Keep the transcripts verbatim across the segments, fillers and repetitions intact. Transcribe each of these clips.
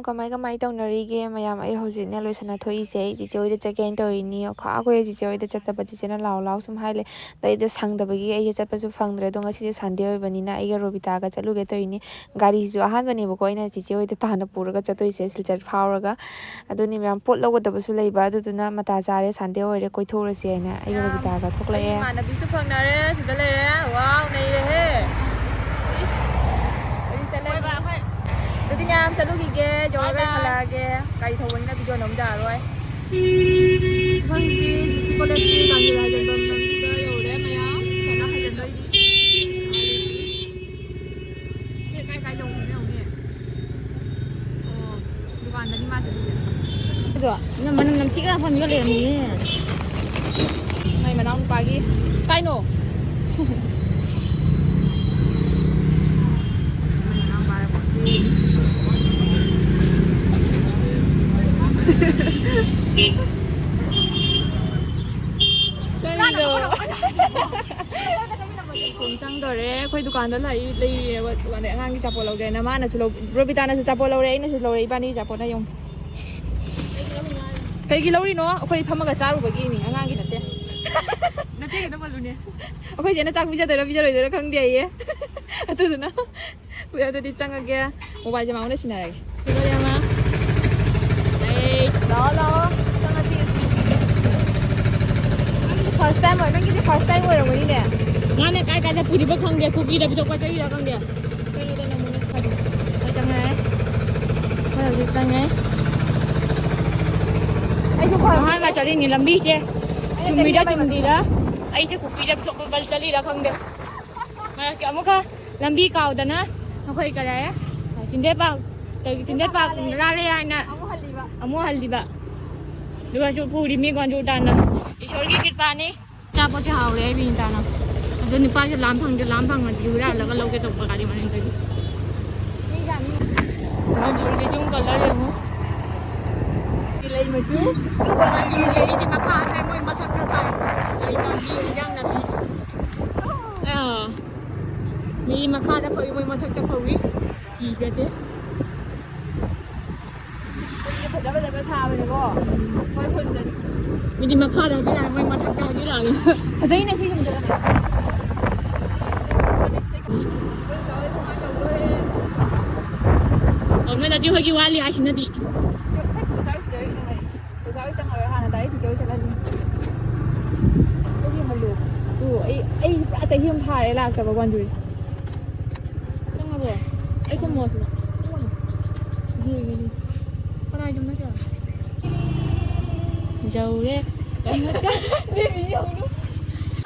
ꯀꯃꯥꯏ ꯀꯃꯥꯏ ꯇꯧꯅꯔꯤꯒꯦ ꯃꯌꯥꯝ? ꯑꯩ ꯍꯧꯖꯤꯛꯅꯦ ꯂꯣꯏꯁꯟꯅ ꯊꯣꯛꯏꯁꯦ꯫ ꯑꯩ ꯆꯤꯆꯦ ꯍꯣꯏꯗ ꯆꯠꯀꯦꯅ ꯇꯧꯔꯤꯅꯤ꯫ ꯈꯥ ꯀꯨꯏꯔꯦ ꯆꯤꯆꯦ ꯍꯣꯏꯗ ꯆꯠꯇꯕ꯫ ꯆꯤꯆꯦꯅ ꯂꯥꯛꯑꯣ ꯂꯥꯛꯑꯣ ꯁꯨꯝ ꯍꯥꯏ ꯂꯩ꯫ ꯑꯗꯣ ꯑꯩꯗꯣ ꯁꯪꯗꯕꯒꯤ ꯑꯩꯁꯦ ꯆꯠꯄꯁꯨ ꯐꯪꯗ꯭ꯔꯦ꯫ ꯑꯗꯣ ꯉꯁꯤꯁꯦ ꯁꯟꯗꯦ ꯑꯣꯏꯕꯅꯤꯅ ꯑꯩꯒ ꯔꯣꯕꯤꯇꯥꯒ ꯆꯠꯂꯨꯒꯦ ꯇꯧꯔꯤꯅꯤ꯫ ꯒꯥꯔꯤꯁꯤꯁꯨ ꯑꯍꯥꯟꯕꯅꯦꯕꯀꯣ ꯑꯩꯅ ꯆꯤꯆꯦ ꯍꯣꯏꯗ ꯇꯥꯟꯅ ꯄꯨꯔꯒ ꯆꯠꯇꯣꯏꯁꯦ, ꯁꯤꯜꯆꯔ ꯐꯥꯎꯔꯒ꯫ ꯑꯗꯨꯅꯤ ꯃꯌꯥꯝ, ꯄꯣꯠ ꯂꯧꯒꯗꯕꯁꯨ ꯂꯩꯕ, ꯑꯗꯨꯗꯨꯅ ꯃꯇꯥ ꯆꯥꯔꯦ, ꯁꯟꯗꯦ ꯑꯣꯏꯔꯦ, ꯀꯣꯏꯊꯣꯛꯎꯔꯁꯤ ꯍꯥꯏꯅ ꯑꯩꯒ ꯃꯌꯥꯝ, ꯔꯣꯕꯤꯇꯥꯒ ꯊꯣꯛꯂꯛꯑꯦ꯫ ꯑꯩꯒꯤ ꯏꯃꯥꯟꯅꯕꯤꯁꯨ ꯐꯪꯅꯔꯦ, ꯁꯤꯗ ꯂꯩꯔꯦ꯫ ꯋꯥꯎ, ꯅꯩꯔꯦꯍꯦ꯫ ꯏꯁ, ꯑꯩ ꯆꯠꯂꯦ꯫ ꯀꯣꯏꯕ ꯑꯩꯈꯣꯏ ꯑꯗꯨꯗꯤ ꯃꯌꯥꯝ ꯆꯠꯂꯨꯈꯤꯒꯦ, ꯌꯧꯔꯒ bye bye꯫ ꯈꯜꯂꯛꯑꯒꯦ꯫ ꯒꯥꯔꯤ ꯊꯧꯕꯅꯤꯅ video ꯅꯝ ꯌꯥꯔꯣꯏ꯫ ꯑꯩꯈꯣꯏ ꯍꯧꯖꯤꯛ ꯀꯣꯂꯦꯖꯀꯤ ꯀꯥꯟꯆꯤꯄꯨꯔ ꯍꯥꯏꯖꯟꯐꯝ ꯂꯝꯕꯤꯗ ꯌꯧꯔꯦ ꯃꯌꯥꯝ꯫ ꯁꯤꯗꯅ ꯍꯥꯏꯖꯟꯗꯣꯏꯅꯤ꯫ ꯁꯤ ꯀꯥꯏ ꯀꯥꯏ ꯌꯧꯈ꯭ꯔꯒꯦ ꯌꯦꯡꯉꯨꯅꯦ꯫ ꯑꯣ, ꯗꯨꯀꯥꯟꯗꯅꯤ ꯃꯥ ꯆꯠꯂꯤꯁꯦ꯫ ꯑꯗꯣ ꯅꯪ ꯃꯅꯝ ꯅꯝꯊꯤꯒ ꯐꯝꯃꯤꯒ ꯂꯩꯔꯝꯃꯤꯅꯦ꯫ ꯃꯥꯏ ꯃꯅꯥꯎ ꯅꯨꯄꯥꯒꯤ ꯀꯥꯏꯅꯣ? ꯀꯔꯤꯅꯣ? ꯊꯣꯡ ꯆꯪꯗꯣꯔꯦ꯫ ꯑꯩꯈꯣꯏ ꯗꯨꯀꯥꯟꯗ ꯂꯥꯛꯏ, ꯂꯩꯔꯤꯑꯕ꯫ ꯗꯨꯀꯥꯟꯗ ꯑꯉꯥꯡꯒꯤ ꯑꯆꯥꯄꯣꯠ ꯂꯧꯒꯦꯅ꯫ ꯃꯥꯅꯁꯨ ꯂꯧ-, ꯔꯣꯕꯤꯇꯥꯅꯁꯨ ꯑꯆꯥꯄꯣꯠ ꯂꯧꯔꯦ, ꯑꯩꯅꯁꯨ ꯂꯧꯔꯦ꯫ ꯏꯕꯥꯅꯤ ꯑꯆꯥꯄꯣꯠꯅ ꯌꯦꯡꯉꯨ꯫ ꯀꯩꯒꯤ ꯂꯧꯔꯤꯅꯣ? ꯑꯩꯈꯣꯏ ꯐꯝꯃꯒ ꯆꯥꯔꯨꯕꯒꯤꯅꯤ, ꯑꯉꯥꯡꯒꯤ ꯅꯠꯇꯦ꯫ ꯅꯠꯇꯦ, ꯀꯩꯅꯣ ꯄꯜꯂꯨꯅꯦ꯫ ꯑꯩꯈꯣꯏ ꯆꯦꯅ ꯆꯥꯛ ꯄꯤꯖꯗꯣꯏꯔꯥ ꯄꯤꯖꯔꯣꯏꯗꯣꯏꯔꯥ ꯈꯪꯗꯦ ꯑꯩꯌꯦ꯫ ꯑꯗꯨꯗꯨꯅ ꯑꯗꯨꯗꯤ ꯆꯪꯉꯒꯦ꯫ ꯃꯣꯕꯥꯏꯜꯁꯦ ꯃꯉꯣꯟꯗ ꯁꯤꯟꯅꯔꯒꯦ꯫ ꯁꯤꯗ ꯌꯦꯡꯉꯣ꯫ ꯑꯩ ꯂꯥꯛꯑꯣ, ꯂꯥꯛꯑꯣ꯫ ꯆꯪꯉꯁꯤ꯫ ꯅꯪꯒꯤꯗꯤ first time ꯑꯣꯏ-, ꯅꯪꯒꯤꯗꯤ first time ꯑꯣꯏꯔꯝꯒꯅꯤꯅꯦ꯫ ꯃꯥꯅ ꯀꯥꯏ ꯀꯥꯏꯗ ꯄꯨꯔꯤꯕ ꯈꯪꯗꯦ, ꯀꯨꯀꯤꯗ ꯄꯤꯊꯣꯛꯄ ꯆꯠꯂꯤꯔꯥ ꯈꯪꯗꯦ꯫ ꯀꯩꯅꯣꯗ ꯅꯪꯉꯣꯟꯗ ꯊꯥꯗꯣꯛ-, ꯑꯩ ꯆꯪꯉꯛꯑꯦ꯫ ꯑꯩꯈꯣꯏ ꯍꯧꯖꯤꯛ ꯆꯪꯉꯦ꯫ ꯑꯩꯁꯨ ꯈꯔ ꯑꯍꯥꯟꯕ ꯆꯠꯂꯤꯅꯤ ꯂꯝꯕꯤꯁꯦ꯫ ꯑꯩꯅ ꯆꯨꯝꯃꯤꯔ ꯆꯠꯂꯤꯕ ꯆꯨꯝꯗ꯭ꯔꯤꯔ? ꯑꯩꯁꯦ ꯀꯨꯀꯤꯗ ꯄꯤꯊꯣꯛꯄ ꯆꯠꯂꯤꯔꯥ ꯈꯪꯗꯦ꯫ ꯃꯔꯛꯀꯤ ꯑꯃꯨꯛꯀ ꯂꯝꯕꯤ ꯀꯥꯎꯗꯅ ꯑꯩꯈꯣꯏ ꯀꯗꯥꯏ? ꯆꯤꯟꯗꯦ ꯄꯥꯛ, ꯆꯤꯟꯗꯦ ꯄꯥꯛ ꯂꯥꯜꯂꯦ ꯍꯥꯏꯅ ꯑꯃꯨꯛ ꯍꯜꯂꯤꯕ꯫ ꯑꯃꯨꯛ ꯍꯜꯂꯤꯕ꯫ ꯑꯗꯨꯒꯁꯨ ꯄꯨꯔꯤꯃꯤ ꯒꯣꯟꯖꯨ ꯇꯥꯟꯅ꯫ ꯏꯁꯣꯔꯒꯤ ꯀ꯭ꯔꯤꯄꯥꯅꯤ꯫ ꯑꯆꯥꯄꯣꯠꯁꯦ ꯍꯥꯎꯔꯦ ꯕꯤꯅꯤꯇꯥꯅ꯫ ꯑꯗꯣ ꯅꯨꯄꯥꯁꯦ ꯂꯥꯝ ꯐꯪꯗꯦ, ꯂꯥꯝ ꯐꯪꯉꯗꯤ ꯍꯨꯔꯥꯜꯂꯒ ꯂꯧꯒꯦ ꯇꯧꯕ ꯒꯥꯔꯤ ꯃꯅꯤꯡꯗꯒꯤ꯫ ꯃꯟꯖꯨꯔꯒꯤꯁꯨ ꯑꯃꯨꯛ colour ꯌꯦꯡꯉꯨ꯫ ꯂꯩ ꯃꯆꯨ꯫ ꯃꯟꯖꯨꯔꯒꯤ ꯃꯤꯗꯤ ꯃꯈꯥ ꯊꯥꯏ, ꯃꯣꯏ ꯃꯊꯛꯇ ꯊꯥꯏ꯫ ꯂꯩ ꯄꯥꯝꯕꯤ, ꯏꯟꯖꯥꯡ ꯅꯥꯄꯤ꯫ ꯑꯥ꯫ ꯃꯤ ꯃꯈꯥꯗ ꯐꯧꯏ, ꯃꯣꯏ ꯃꯊꯛꯇ ꯐꯧꯏ꯫ ꯀꯤꯖꯗꯦ꯫ ꯊꯥꯕꯅꯦꯀꯣ꯫ ꯃꯣꯏ ꯈꯨꯟꯗꯗꯤ꯫ ꯃꯤꯗꯤ ꯃꯈꯥꯗ ꯍꯧꯖꯤꯛ ꯂꯥꯛꯑꯦ, ꯃꯣꯏ ꯃꯊꯛꯇ ꯍꯧꯖꯤꯛ ꯂꯥꯛꯑꯦ꯫ ꯐꯖꯩꯅꯦ ꯁꯤ ꯌꯨꯝꯁꯦ꯫ ꯑꯣ, ꯅꯣꯏ ꯅꯆꯦ ꯍꯣꯏꯒꯤ ꯋꯥꯠꯂꯤ ꯍꯥꯏꯁꯤꯅꯗꯤ꯫ ꯑꯣꯖꯥ ꯍꯣꯏ ꯆꯪꯉꯔꯣꯏ, ꯍꯥꯟꯅ ꯗꯥꯏꯔꯦꯛ ꯆꯤꯆꯦ ꯍꯣꯏ ꯆꯠꯂꯅꯤ꯫ ꯑꯗꯨꯒꯤ ꯍꯜꯂꯨ꯫ ꯑꯗꯨ ꯑꯩ, ꯑꯩ ꯄꯨꯔꯥ ꯆꯍꯤ ꯑꯃ ꯐꯥꯔꯦ ꯂꯥꯛꯇꯕ ꯒꯣꯟꯖꯨꯔꯤ꯫ ꯆꯪꯉꯕꯣ? ꯑꯩ ꯀꯨꯝꯃꯣ ꯁꯤꯗ꯫ ꯌꯦꯡꯉꯤꯅꯦ꯫ ꯀꯅꯥꯏ ꯌꯨꯝꯗ ꯆꯠꯂꯤꯅꯣ? ꯌꯧꯔꯦ꯫ ꯀꯩꯅꯣ ꯇꯧ-, ꯕꯦꯕꯤ ꯌꯧꯔꯦ꯫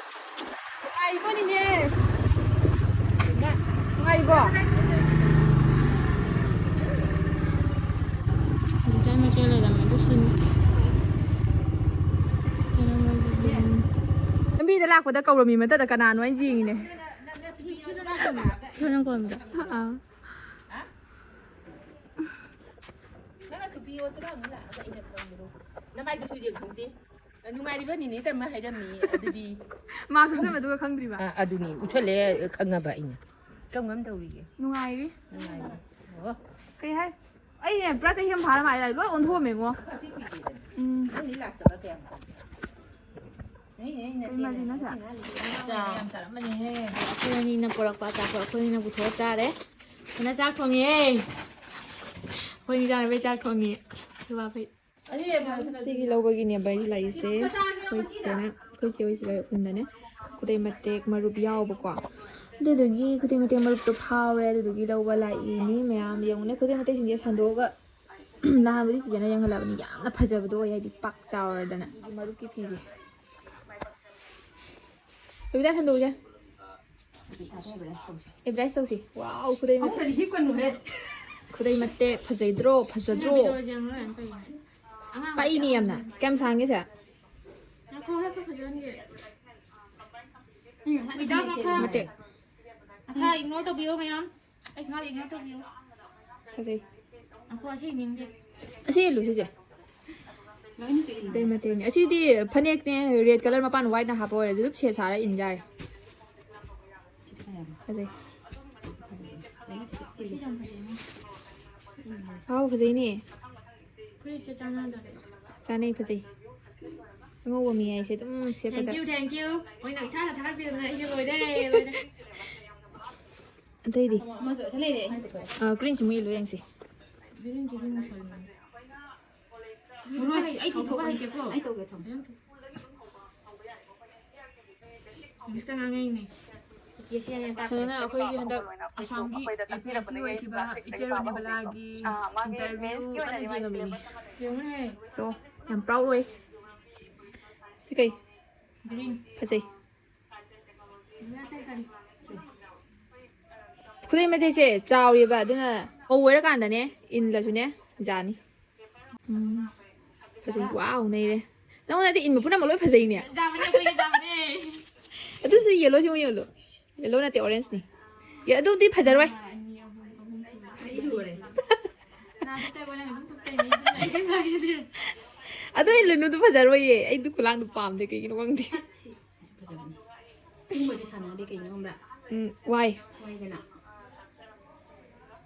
ꯅꯨꯡꯉꯥꯏꯔꯤꯕꯣꯅꯤꯅꯦ? ꯅꯨꯡꯉꯥꯏꯔꯤꯕꯣ? ꯃꯆꯦ ꯂꯩꯔꯝꯃꯦ, ꯑꯗꯨ ꯁꯤꯅꯤ꯫ ꯂꯝꯕꯤꯗ ꯂꯥꯛꯄꯗ ꯀꯧꯔꯝꯃꯤ ꯃꯇꯗ ꯀꯅꯥꯅꯣ ꯍꯥꯏꯅ ꯌꯦꯡꯉꯤꯅꯦ꯫ ꯅꯪ ꯀꯣꯟꯕꯗ꯫ ꯑꯥ꯫ ꯅꯪꯅ ꯊꯨꯕꯤ ꯑꯣꯠꯇꯅ ꯑꯃꯨꯛ ꯂꯥꯛꯑꯒ ꯑꯩꯅ ꯈꯪꯕꯗꯣ꯫ ꯅꯃꯥꯏꯗꯨꯁꯨ ꯌꯦꯡꯍꯧꯗꯦ꯫ ꯅꯨꯡꯉꯥꯏꯔꯤꯕ ꯅꯤꯅꯦ ꯇꯝꯃ ꯍꯥꯏꯔꯝꯃꯤ꯫ ꯑꯗꯨꯗꯤ ꯃꯥꯛꯁ ꯎꯞꯁꯟꯕꯗꯨꯒ ꯈꯪꯗ꯭ꯔꯤꯕ? ꯑꯥ, ꯑꯗꯨꯅꯤ, ꯎꯠꯁꯜꯂꯦ, ꯈꯪꯉꯕ ꯑꯩꯅ꯫ ꯀꯔꯝ ꯀꯔꯝ ꯇꯧꯔꯤꯒꯦ? ꯅꯨꯡꯉꯥꯏꯔꯤ꯫ ꯅꯨꯡꯉꯥꯏꯔꯤ꯫ ꯑꯣ꯫ ꯀꯩ ꯍꯥꯏ? ꯑꯩꯅꯦ ꯄꯨꯔꯥ ꯆꯍꯤ ꯑꯃ ꯐꯥꯔ ꯃꯥꯜꯂꯦ, ꯂꯣꯏ ꯑꯣꯟꯊꯣꯛꯑꯝꯃꯦꯉꯣ꯫ ꯎꯝ꯫ ꯅꯪꯗꯤ ꯂꯥꯛꯇꯕ ꯀꯌꯥꯝ ꯀꯨꯏꯔꯦ? ꯑꯩꯅꯦ, ꯑꯩꯅ ꯀꯩ ꯃꯥꯜꯂꯤ ꯅꯠꯇ꯭ꯔꯥ? ꯆꯥ ꯌꯥꯝ ꯆꯥꯔꯝꯕꯅꯦꯍꯦ꯫ ꯑꯩꯈꯣꯏ ꯑꯅꯤꯅ ꯄꯨꯔꯛꯄ ꯑꯆꯥꯄꯣꯠ ꯑꯩꯈꯣꯏ ꯑꯅꯤꯅ ꯄꯨꯊꯣꯛꯑ ꯆꯥꯔꯦ꯫ ꯐꯖꯅ ꯆꯥꯛ ꯊꯣꯡꯉꯤꯍꯦ꯫ ꯑꯩꯈꯣꯏ ꯑꯅꯤ ꯆꯥꯅꯕꯩ ꯆꯥꯛ ꯊꯣꯡꯉꯤ꯫ ꯁꯤꯒꯤ ꯂꯧꯕꯒꯤꯅꯦꯕ ꯑꯩ ꯂꯥꯛꯏꯁꯦ꯫ ꯑꯩꯈꯣꯏ ꯆꯦꯅ, ꯑꯩꯈꯣꯏ ꯆꯦ ꯍꯣꯏꯁꯤꯗ ꯈꯨꯟꯗꯅꯦ ꯈꯨꯗꯩ ꯃꯇꯦꯛ ꯃꯔꯨꯞ ꯌꯥꯎꯕꯀꯣ꯫ ꯑꯗꯨꯗꯨꯒꯤ ꯈꯨꯗꯩ ꯃꯇꯦꯛ ꯃꯔꯨꯞꯇꯣ ꯐꯥꯎꯔꯦ꯫ ꯑꯗꯨꯗꯨꯒꯤ ꯂꯧꯕ ꯂꯥꯛꯏꯅꯤ꯫ ꯃꯌꯥꯝ ꯌꯦꯡꯉꯨꯅꯦ, ꯈꯨꯗꯩ ꯃꯇꯦꯛꯁꯤꯡꯁꯦ ꯁꯟꯗꯣꯛꯑꯒ ꯅꯍꯥꯟꯕꯨꯗꯤ ꯆꯤꯆꯦꯅ ꯌꯦꯡꯍꯜꯂꯕꯅꯤ꯫ ꯌꯥꯝꯅ ꯐꯖꯕꯗꯣ ꯑꯣꯏ, ꯍꯥꯏꯗꯤ ꯄꯥꯛ ꯆꯥꯎꯔꯗꯅ꯫ ꯑꯗꯨꯒꯤ ꯃꯔꯨꯞꯀꯤ ꯐꯤꯁꯦ꯫ ꯔꯕꯤꯇꯥ, ꯁꯟꯗꯣꯛꯎꯁꯦ꯫ ꯑꯦ, ꯕ꯭ꯔꯁ ꯇꯧꯁꯤ꯫ ꯋꯥꯎ, ꯈꯨꯗꯩ ꯃꯇꯦꯛ꯫ ꯈꯨꯗꯩ ꯃꯇꯦꯛ ꯐꯖꯩꯗ꯭ꯔꯣ? ꯐꯖꯗ꯭ꯔꯣ? ꯄꯛꯏꯅꯦ ꯌꯥꯝꯅ꯫ ꯀꯌꯥꯝ ꯁꯥꯡꯒꯦ ꯁꯦ? ꯃꯇꯦꯛ꯫ ꯃꯈꯥ ꯏꯒꯅꯣꯔ ꯇꯧꯕꯤꯌꯣ ꯃꯌꯥꯝ꯫ ꯑꯩ ꯈꯔ ꯏꯒꯅꯣꯔ ꯇꯧꯕꯤꯌꯨ꯫ ꯐꯖꯩ꯫ ꯉꯥꯏꯈꯣ, ꯑꯁꯤ ꯌꯦꯡꯅꯤꯡꯗꯦ꯫ ꯑꯁꯤ ꯏꯜꯂꯨ ꯁꯤꯁꯦ꯫ ꯂꯣꯏꯅ ꯆꯤꯛꯏ꯫ ꯑꯇꯩ ꯃꯇꯦꯛꯅꯦ꯫ ꯑꯁꯤꯗꯤ ꯐꯅꯦꯛꯅꯦ, red colour ꯃꯄꯥꯟ whiteꯅ ꯍꯥꯞꯄ ꯑꯣꯏꯔꯗꯤ ꯑꯗꯨꯝ ꯁꯦꯠ ꯁꯥꯔ ꯏꯟ ꯌꯥꯔꯦ꯫ ꯐꯖꯩ꯫ ꯁꯤ ꯌꯥꯝ ꯐꯖꯩꯅꯦ꯫ ꯑꯥꯎ, ꯐꯖꯩꯅꯦ꯫ ꯐꯨꯔꯤꯠꯁꯦ ꯆꯥꯟꯅꯗꯔꯦ꯫ ꯆꯥꯅꯩ, ꯐꯖꯩ꯫ ꯑꯉꯧꯕ ꯃꯤ ꯍꯥꯏꯁꯦ ꯑꯗꯨꯝ ꯁꯦꯠꯄꯗ꯫ Thank you, thank you. ꯃꯣꯏꯅ ꯏꯊꯥꯗ ꯊꯥꯒꯠꯄꯤꯗꯅ ꯑꯩꯁꯦ ꯂꯣꯏꯔꯦ, ꯂꯣꯏꯔꯦ꯫ ꯑꯇꯩꯗꯤ? ꯑꯃꯁꯨ ꯑꯁꯤ ꯂꯩꯔꯦ, ꯑꯩꯅ ꯄꯨꯊꯣꯛꯑꯦ꯫ ꯑ, greenꯁꯤꯃꯨꯛ ꯏꯜꯂꯨ ꯌꯦꯡꯁꯤ꯫ Greenꯁꯤꯗꯤ ꯃꯨꯁꯜꯃꯥꯟ꯫ ꯃꯔꯣꯏ, ꯑꯩ ꯊꯣꯛꯄ ꯍꯩꯇꯦꯀꯣ꯫ ꯑꯩ ꯇꯧꯒꯦ, ꯊꯝꯃꯣ꯫ ꯏꯪꯂꯤꯁꯇ ꯉꯥꯡꯉꯛꯏꯅꯦ꯫ ꯁꯤꯗꯅ ꯑꯩꯈꯣꯏꯒꯤ ꯍꯟꯗꯛ ꯑꯁꯥꯝꯒꯤ APSC ꯑꯣꯏꯈꯤꯕ ꯏꯆꯦ ꯔꯣꯅꯤꯕꯂꯥꯒꯤ interview ꯀꯟꯅ ꯌꯦꯡꯉꯝꯃꯤꯅꯤ꯫ ꯌꯦꯡꯉꯨꯅꯦ꯫ So, ꯌꯥꯝ proud ꯑꯣꯏ꯫ ꯁꯤ ꯀꯩ? Green꯫ ꯐꯖꯩ꯫ ꯅꯠꯇꯦ, ꯀꯔꯤ? ꯈꯨꯗꯩ ꯃꯇꯦꯛꯁꯦ ꯆꯥꯎꯔꯤꯕ, ꯑꯗꯨꯅ ꯃꯧ ꯑꯣꯏꯔꯀꯥꯟꯗꯅꯦ ꯏꯜꯂꯁꯨꯅꯦ ꯌꯥꯅꯤ꯫ ꯎꯝ꯫ ꯐꯖꯩ꯫ Wow, ꯅꯩꯔꯦ꯫ ꯅꯉꯣꯟꯗꯗꯤ ꯏꯟꯕ ꯄꯨꯝꯅꯃꯛ ꯂꯣꯏ ꯐꯖꯩꯅꯦ꯫ ꯌꯥꯕꯅꯦ, ꯑꯩꯈꯣꯏꯒꯤ ꯌꯥꯕꯅꯦ꯫ ꯑꯗꯨꯁꯨ yellowꯁꯤ ꯑꯃꯨꯛ ꯌꯦꯡꯉꯨ꯫ Yellow ꯅꯠꯇꯦ, orangeꯅꯤ꯫ ꯑꯦ, ꯑꯗꯨꯗꯤ ꯐꯖꯔꯣꯏ꯫ ꯑꯃ, ꯑꯅꯤ, ꯑꯍꯨꯝ, ꯑꯍꯨꯝ ꯁꯨꯔꯦ꯫ ꯃꯔꯤ ꯁꯨꯔꯦ꯫ ꯅꯥꯗ ꯇꯥꯏ, ꯋꯥ ꯅꯪ ꯑꯗꯨꯝ ꯇꯨꯞꯇꯣꯏꯅꯦ, ꯑꯗꯨꯅ ꯑꯩ ꯀꯩꯝ ꯍꯥꯏꯗꯦ꯫ ꯑꯗꯨ ꯏꯜꯂꯨꯅꯨ, ꯑꯗꯨ ꯐꯖꯔꯣꯏꯌꯦ꯫ ꯑꯩ ꯑꯗꯨ ꯈꯨꯂꯥꯡꯗꯨ ꯄꯥꯝꯗꯦ, ꯀꯩꯒꯤꯅꯣ ꯈꯪꯗꯦ꯫ ꯁꯤ ꯐꯖꯕꯅꯤ꯫ ꯁꯤꯒꯨꯝꯕꯁꯦ ꯁꯥꯟꯅꯔꯗꯤ ꯀꯩꯅꯣ ꯈꯪꯕ꯭ꯔꯥ? ꯎꯝ, ꯋꯥꯏ꯫ ꯋꯥꯏꯗꯅ꯫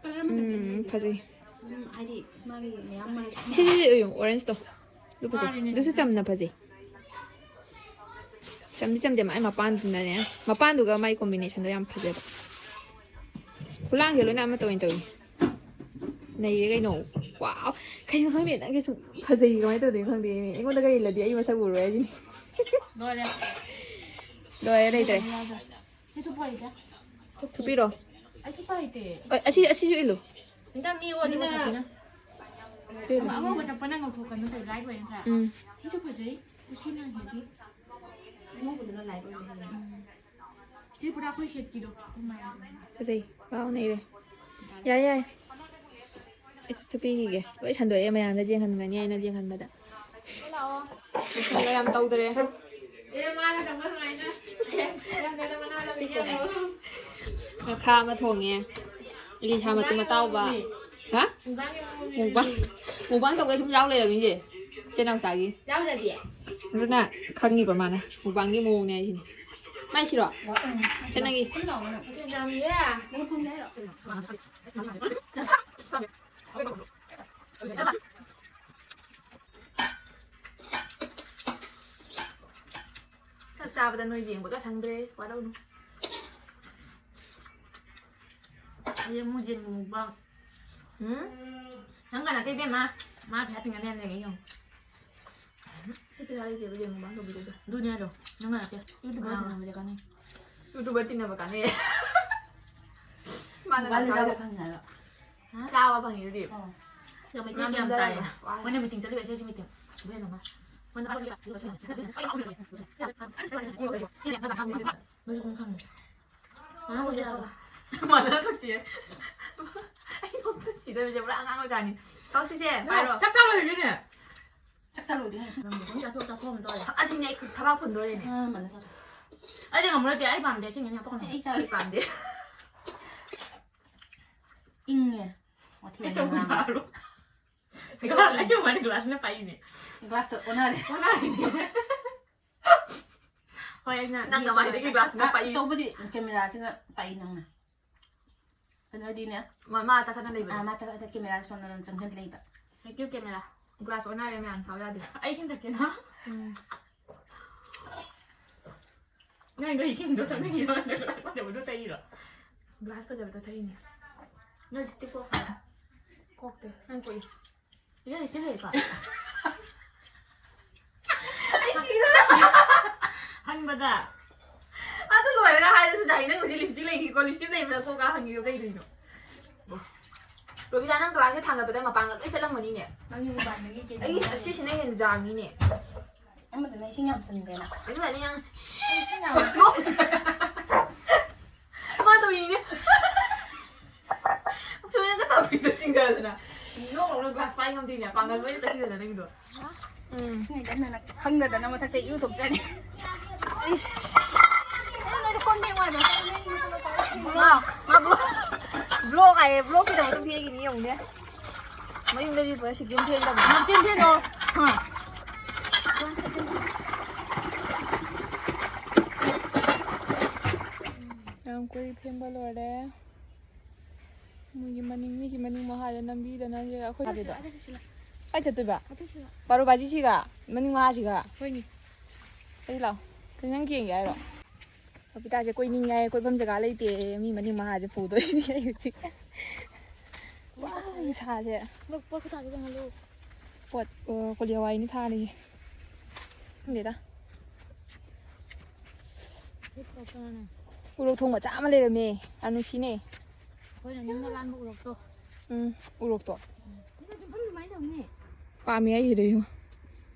Colour ꯑꯃ ꯎꯝ, ꯐꯖꯩ꯫ ꯑꯗꯨꯝ ꯍꯥꯏꯗꯤ ꯃꯥꯒꯤ ꯃꯌꯥꯝ ꯃꯔꯛ ꯁꯤ, ꯁꯤ, ꯁꯤ, ꯎꯌꯨ, orangeꯇꯣ꯫ ꯑꯗꯨ ꯐꯖꯩ꯫ ꯃꯥꯅꯤꯅꯦ꯫ ꯑꯗꯨꯁꯨ ꯆꯝꯅ ꯐꯖꯩ꯫ ꯆꯝꯗꯤ ꯆꯝꯗꯦ, ꯃꯥꯏ ꯃꯄꯥꯟꯗꯨꯅꯅꯦ꯫ ꯃꯄꯥꯟꯗꯨꯒ ꯃꯥꯏ combinationꯗꯣ ꯌꯥꯝ ꯐꯖꯩꯕ꯫ ꯈꯨꯂꯥꯡꯁꯦ ꯂꯣꯏꯅ ꯑꯃꯠꯇ ꯑꯣꯏꯅ ꯇꯧꯏ꯫ ꯅꯩꯔꯦ ꯀꯩꯅꯣ꯫ Wow! ꯀꯩꯅꯣ ꯈꯪꯗꯦ, ꯅꯪꯒꯤ ꯁꯨꯝ ꯐꯖꯩ, ꯀꯃꯥꯏꯅ ꯇꯧꯗꯣꯏꯅꯣ ꯈꯪꯗꯦ꯫ ꯑꯩꯉꯣꯟꯗꯒ ꯏꯜꯂꯗꯤ ꯑꯩ ꯃꯁꯛ ꯎꯔꯣꯏ ꯍꯥꯏꯁꯤꯅꯤ꯫ ꯂꯣꯏꯔꯦ꯫ ꯂꯣꯏꯔꯦ, ꯂꯩꯇ꯭ꯔꯦ꯫ ꯁꯤ ꯊꯨꯞꯄꯣ ꯑꯩꯗ꯫ ꯊꯨꯞꯄꯤꯔꯣ꯫ ꯑꯩ ꯊꯨꯞꯄ ꯍꯩꯇꯦ꯫ ꯑ-, ꯑꯁꯤ, ꯑꯁꯤꯁꯨ ꯏꯜꯂꯨ꯫ ꯍꯟꯗꯛ ꯃꯤ ꯑꯣꯜꯂꯤꯕ ꯑꯗꯨꯅ ꯁꯥꯊꯤꯅ꯫ ꯏꯜꯂꯨ꯫ ꯑꯃ-, ꯑꯉꯧꯕ ꯆꯠꯄ ꯅꯪ ꯉꯧꯊꯣꯛꯀꯅꯨ ꯇꯧ, light ꯑꯣꯏꯅ ꯈꯔ꯫ ꯎꯝ꯫ ꯁꯤꯁꯨ ꯐꯖꯩ꯫ ꯀꯨꯁꯤ ꯅꯪ ꯍꯦꯕꯤ꯫ ꯑꯉꯧꯕꯗꯨꯅ light ꯑꯣꯏꯅ ꯍꯦꯜꯂꯦ꯫ ꯎꯝ꯫ ꯁꯤ ꯄꯨꯔꯥ ꯑꯩꯈꯣꯏ ꯁꯦꯠꯀꯤꯗꯣ꯫ ꯑꯗꯨꯃꯥꯏꯅ꯫ ꯐꯖꯩ꯫ Wow, ꯅꯩꯔꯦ꯫ ꯌꯥꯏ, ꯌꯥꯏ꯫ ꯑꯩꯁꯨ ꯊꯨꯞꯄꯤꯈꯤꯒꯦ꯫ ꯂꯣꯏ ꯁꯟꯗꯣꯛꯑꯦ, ꯃꯌꯥꯝꯗ ꯌꯦꯡꯍꯟꯒꯅꯤ ꯍꯥꯏꯅ ꯌꯦꯡꯍꯟꯕꯗ꯫ ꯂꯣꯏꯁꯟꯕ ꯌꯥꯝ ꯇꯧꯗꯔꯦ꯫ ꯉꯥꯈꯥ ꯑꯃ ꯊꯣꯡꯉꯦ꯫ ꯏꯂꯤꯁꯥ ꯃꯇꯨꯝ ꯑꯇꯥꯎꯕ꯫ ꯍꯥ? ꯃꯨꯛꯕꯥꯡ, ꯃꯨꯛꯕꯥꯡ ꯇꯧꯕꯗ ꯁꯨꯝ ꯌꯥꯎ ꯂꯩꯔꯝꯃꯤꯁꯦ꯫ ꯏꯆꯦ ꯅꯥꯎꯆꯥꯒꯤ꯫ ꯌꯥꯎꯗ꯭ꯔꯗꯤ? ꯑꯗꯨꯅ ꯈꯪꯉꯤꯕ ꯃꯥꯅ ꯃꯨꯛꯕꯥꯡꯒꯤ ꯃꯑꯣꯡꯅꯦ ꯍꯥꯏꯁꯤꯅꯦ꯫ ꯃꯥꯏꯁꯤꯔꯣ? ꯁꯦ ꯅꯪꯒꯤ꯫ ꯌꯥꯝꯃꯤꯌꯦ꯫ ꯅꯪ ꯐꯝꯒꯦ ꯍꯥꯏꯔꯣ? ꯆꯥꯕꯗ ꯅꯣꯏ ꯌꯦꯡꯕꯒ ꯁꯪꯗ꯭ꯔꯦ, ꯋꯥꯔꯧꯅꯨ꯫ ꯌꯦꯡꯉꯨ, ꯌꯦꯡꯉꯨ, ꯃꯨꯛꯕꯥꯡ꯫ ꯎꯝ? ꯅꯪꯒ ꯅꯠꯇꯦ ꯏꯕꯦꯝꯃ, ꯃꯥ ꯄꯩꯁꯥ ꯇꯤꯡꯅꯅꯦ ꯌꯦꯡꯉꯨ꯫ ꯑꯩ ꯄꯩꯁꯥ ꯂꯩꯇꯦꯕ ꯌꯦꯡꯉꯨ, ꯃꯥ ꯇꯧꯕꯤꯗꯣꯏꯗꯣ꯫ ꯑꯗꯨꯅꯦ ꯍꯥꯏꯗꯣ, ꯅꯪꯒ ꯅꯠꯇꯦ꯫ YouTuber ꯑꯥ꯫ ꯇꯤꯡꯅꯕꯁꯦ ꯀꯥꯟꯅꯩ꯫ YouTuber ꯇꯤꯟꯅꯕ ꯀꯥꯟꯅꯩ꯫ ꯃꯥꯅ ꯃꯣꯕꯥꯏꯜꯗ ꯆꯥꯕ ꯆꯥꯕ ꯐꯪꯉꯦ ꯍꯥꯏꯕ꯫ ꯍꯥ? ꯆꯥꯕ ꯐꯪꯉꯦ ꯑꯗꯨꯗꯤ꯫ ꯑꯥ꯫ ꯁꯤꯗ ꯃꯩꯇꯩ ꯃꯌꯥꯝ ꯃꯌꯥꯝ ꯇꯥꯏꯌꯦ꯫ ꯆꯥꯔꯒ ꯋꯥꯔꯦ꯫ ꯃꯣꯏꯅ meeting ꯆꯠꯂꯤꯕ, ꯑꯩꯁꯦ ꯁꯤ meeting꯫ ꯏꯕꯦꯝꯃ꯫ ꯃꯣꯏꯅ ꯃꯣꯏꯁꯨ ꯑꯗꯨꯝ ꯈꯪꯉꯦ꯫ ꯃꯥꯅ ꯊꯛꯁꯤ꯫ ꯑꯩ ꯅꯣꯛꯄ ꯁꯤꯗꯧꯔꯤꯁꯦ ꯄꯨꯔꯥ ꯑꯉꯥꯡ ꯃꯆꯥꯅꯤ꯫ ꯀꯧꯁꯤꯁꯦ, ꯄꯥꯏꯔꯣ꯫ ꯆꯥꯛ ꯆꯥ ꯂꯣꯏꯔꯒꯦꯅꯦ꯫ ꯆꯥꯛ ꯆꯥ ꯂꯣꯏꯗ꯭ꯔꯤ ꯉꯁꯤ꯫ ꯅꯪꯕꯨ ꯑꯗꯨꯝ ꯆꯥꯊꯣꯛ ꯆꯥꯊꯣꯛꯑꯝ ꯇꯧꯔꯦ꯫ ꯑꯁꯤꯅꯦ ꯑꯩ ꯊꯕꯥꯛ ꯐꯨꯟꯗꯣꯔꯦꯅꯦ꯫ ꯑꯥ, ꯃꯥꯜꯂꯦ ꯆꯥꯊꯣꯛ꯫ ꯑꯩꯗꯤ ꯉꯝꯃꯔꯣꯏ ꯆꯦ, ꯑꯩ ꯄꯥꯝꯗꯦ, ꯁꯤ ꯉꯥꯅꯨ ꯍꯥꯞꯄꯛꯀꯅꯨ꯫ ꯑꯩ ꯆꯥꯒꯦ꯫ ꯑꯩ ꯄꯥꯝꯗꯦ꯫ ꯏꯪꯉꯦ꯫ ꯋꯥꯊꯤ ꯑꯩ ꯋꯥꯔꯦꯝ ꯆꯧ ꯉꯥꯡꯕ꯫ ꯆꯥꯔꯣ꯫ ꯍꯩꯗꯣꯛꯀꯅꯤ꯫ ꯑꯩ ꯃꯥꯅ glass ꯅ ꯄꯥꯏꯅꯦ꯫ Glass ꯇꯣ ꯑꯣꯟꯅꯔꯦ꯫ ꯑꯣꯟꯅꯔꯤꯅꯦ꯫ ꯍꯣꯏ, ꯑꯩꯅ ꯅꯪ ꯅꯃꯥꯏꯗꯒꯤ glass ꯅ ꯄꯥꯏ꯫ ꯑꯆꯧꯕꯗꯤ camera ꯁꯤꯒ ꯄꯥꯏ ꯅꯪꯅ꯫ ꯀꯩꯅꯣꯗꯤꯅꯦ꯫ ꯃꯥ, ꯃꯥ ꯆꯥꯈꯠꯅ ꯂꯩꯕꯗꯣ꯫ ꯑꯥ, ꯃꯥ ꯆꯥꯈꯠꯅ camera ꯁꯣꯝꯗ ꯑꯗꯨꯝ ꯆꯪꯁꯤꯟ ꯂꯩꯕ꯫ Thank you, camera꯫ Glass ꯑꯣꯟꯅꯔꯦ ꯃꯌꯥꯝ, ꯁꯥꯎ ꯌꯥꯗꯦ꯫ ꯑꯩ ꯏꯁꯤꯡ ꯊꯛꯀꯦ ꯅ꯫ ꯎꯝ꯫ ꯅꯪꯗꯣ ꯏꯁꯤꯡꯗꯣ ꯊꯛꯅꯤꯡꯉꯤꯔꯣ? ꯅꯠꯇ꯭ꯔꯒ ꯐꯖꯕꯗꯣ ꯇꯩꯔꯤꯔꯣ? Glass ꯐꯖꯕꯗꯣ ꯊꯛꯏꯅꯦ꯫ ꯅꯪ lipstick ꯀꯣꯛꯄ꯭ꯔꯥ? ꯀꯣꯛꯇꯦ꯫ ꯅꯪ ꯀꯣꯛꯏ꯫ ꯏꯆꯦ lipstick ꯂꯩꯔꯤꯀꯣ? ꯑꯩ ꯁꯤꯗꯣꯔꯦ꯫ ꯍꯟꯕꯗ꯫ ꯑꯗꯨ ꯂꯣꯏꯔꯒ ꯍꯥꯏꯔꯁꯨ ꯌꯥꯏ, ꯅꯪ ꯍꯧꯖꯤꯛ lipstick ꯂꯩꯈꯤꯀꯣ, lipstick ꯂꯩꯕ꯭ꯔꯥ ꯀꯣꯛꯀ ꯍꯪꯉꯤꯗꯣ ꯀꯩꯗꯧꯔꯤꯅꯣ? ꯔꯣꯕꯤꯇꯥ, ꯅꯪ glass ꯁꯦ ꯊꯥꯡꯒꯠꯄꯗ ꯃꯄꯥꯡꯒꯜ ꯂꯣꯏ ꯆꯠꯂꯝꯒꯅꯤꯅꯦ꯫ ꯅꯪꯒꯤ ꯃꯄꯥꯟꯗꯒꯤ ꯀꯩꯅꯣ ꯑꯩꯒꯤ ꯑꯁꯤꯁꯤꯅ ꯍꯦꯟꯅ ꯌꯥꯡꯉꯤꯅꯦ꯫ ꯑꯃꯗꯨꯅ ꯏꯁꯤꯡ ꯌꯥꯝ ꯆꯟꯗꯦꯅ꯫ ꯑꯗꯨꯅꯅꯦ ꯌꯥꯡ-, ꯏꯁꯤꯡ ꯌꯥꯝ ꯃꯥ ꯇꯧꯔꯤꯅꯦ꯫ ꯁꯨꯃꯥꯏꯅ ꯇꯧꯕꯤꯗꯣ ꯆꯤꯡꯊꯗꯅ꯫ ꯅꯣꯛ ꯅꯣꯛꯅ glass ꯄꯥꯏ ꯉꯝꯗ꯭ꯔꯤꯅꯦ꯫ ꯄꯥꯡꯒꯜ ꯂꯣꯏꯅ ꯆꯠꯈꯤꯗꯅ ꯅꯪꯒꯤꯗꯣ꯫ ꯎꯝ꯫ ꯈꯪꯗꯗꯅ ꯃꯊꯛꯇ ꯏꯔꯨ ꯊꯣꯛꯆꯅꯤ꯫ ꯏꯁ꯫ ꯃꯥ, ꯃꯥ vlog, vlog ꯍꯥꯏꯌꯦ, vlog ꯀꯤꯗꯃꯛꯇ ꯐꯦꯡꯉꯤꯅꯤ ꯌꯦꯡꯉꯨꯅꯦ꯫ ꯃꯌꯨꯝꯗꯗꯤ ꯄꯨꯔꯥ ꯁꯤꯛꯀꯤꯝ ꯐꯦꯡꯗꯕꯅꯤ꯫ ꯅꯝꯊꯤꯟ ꯐꯦꯡꯉꯣ꯫ ꯍꯥ꯫ ꯌꯥꯝ ꯀꯨꯏ ꯐꯦꯡꯕ ꯂꯣꯏꯔꯦ꯫ ꯃꯣꯏꯒꯤ ꯃꯅꯤꯡ, ꯃꯤꯒꯤ ꯃꯅꯤꯡ ꯃꯍꯥꯗ ꯅꯝꯕꯤꯗꯅ ꯑꯩꯈꯣꯏ ꯀꯥꯏ ꯆꯠꯇꯣꯏꯕ? ꯄꯥꯔꯣ ꯕꯥꯖꯤꯁꯤꯒ ꯃꯅꯤꯡ ꯃꯍꯥꯁꯤꯒ? ꯍꯣꯏꯅꯦ꯫ ꯑꯩ ꯂꯥꯛꯑꯣ꯫ ꯀꯩ ꯅꯪ ꯌꯦꯡꯒꯦ ꯍꯥꯏꯔꯣ? ꯄꯄꯤꯇꯥꯁꯦ ꯀꯣꯏꯅꯤꯡꯉꯦ ꯍꯥꯏꯌꯦ, ꯀꯣꯏꯐꯝ ꯖꯒꯥ ꯂꯩꯇꯦ꯫ ꯃꯤ ꯃꯅꯤꯡ ꯃꯍꯥꯁꯦ ꯄꯨꯗꯣꯏꯅꯦ ꯑꯩ ꯍꯧꯖꯤꯛ꯫ ꯋꯥ, ꯅꯨꯡꯁꯥꯁꯦ꯫ ꯄꯣꯠ ꯈꯨꯊꯥꯁꯦ ꯌꯦꯡꯍꯜꯂꯨ꯫ ꯄꯣꯠ, ꯑ, ꯀꯣꯂꯤ ꯍꯋꯥꯏꯅꯤ ꯊꯥꯔꯤꯁꯦ꯫ ꯈꯪꯗꯦꯗ꯫ ꯎꯔꯣꯛ ꯊꯣꯡ ꯃꯆꯥ ꯑꯃ ꯂꯩꯔꯝꯃꯦ꯫ ꯌꯥꯝ ꯅꯨꯡꯁꯤꯅꯦ꯫ ꯑꯩꯈꯣꯏꯅ ꯅꯤꯡꯅ ꯂꯥꯟꯕ ꯎꯔꯣꯛꯇꯣ꯫ ꯎꯝ, ꯎꯔꯣꯛꯇꯣ꯫ ꯎꯝ꯫ ꯁꯤꯗ ꯌꯨꯝꯐꯝ ꯑꯗꯨꯃꯥꯏꯅ ꯇꯧꯅꯦ꯫ ꯄꯥꯝꯃꯤ ꯍꯥꯏꯁꯤꯗ ꯌꯦꯡꯉꯣ꯫